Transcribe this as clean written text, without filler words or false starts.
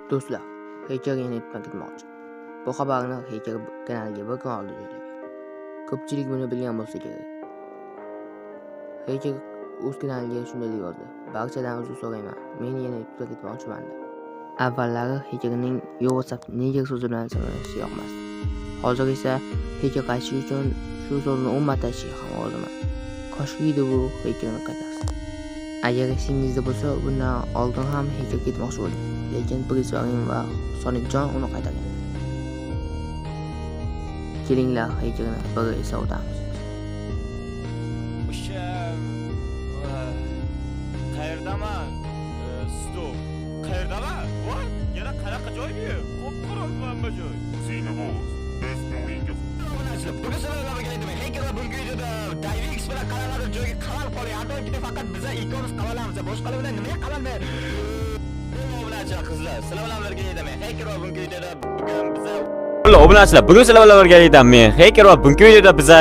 Do'stlar, Hacker yana itdan ketmoqchi. Bu xabarni Hacker kanaliga bir kun oldin joylagan. Ko'pchilik buni bilgan bo'lsa kerak. Hacker o'z kanaliga shunday deb yozdi: "Barchadan uzr so'rayman. Men yana itdan ketmoqchiman" deb. Avvallari Hackerning "Yo WhatsApp nigger" so'zi bilan salomlashishni yoqmasdi. Hozir esa Hacker qaytishi uchun shu so'zni 10 marta aytishga ham roziman. Koshki bu Hackerni qaytarsa. Agar esingizda bo'lsa, bundan oldin ham Hacker ketmoqchi bo'lgan, lekin Prisvarin va Sonikjon uni qaytargan. Kelinglar, Hackerni birga eslab o'tamiz. O'sha qayerdaman? Стоп. Qayerdaman? Voy, yana qanaqa joy bu? Qop-qorong'i hamma joy. Sineboz, bizni o'yinga Bugun sizlar bilan birga Hacker va bugungi videoda Davix bilan qanaqadir joyga qamalib qolgan. Hattoki faqat biza ikkovimiz qamalamiz. Boshqalar bilan nimaga qamalmay? Obunachilar, qizlar, sizlar bilan birga men Hacker va bugungi videoda bugun biza Obunachilar, bugun sizlar bilan birgalikda men Hacker va bugungi videoda biza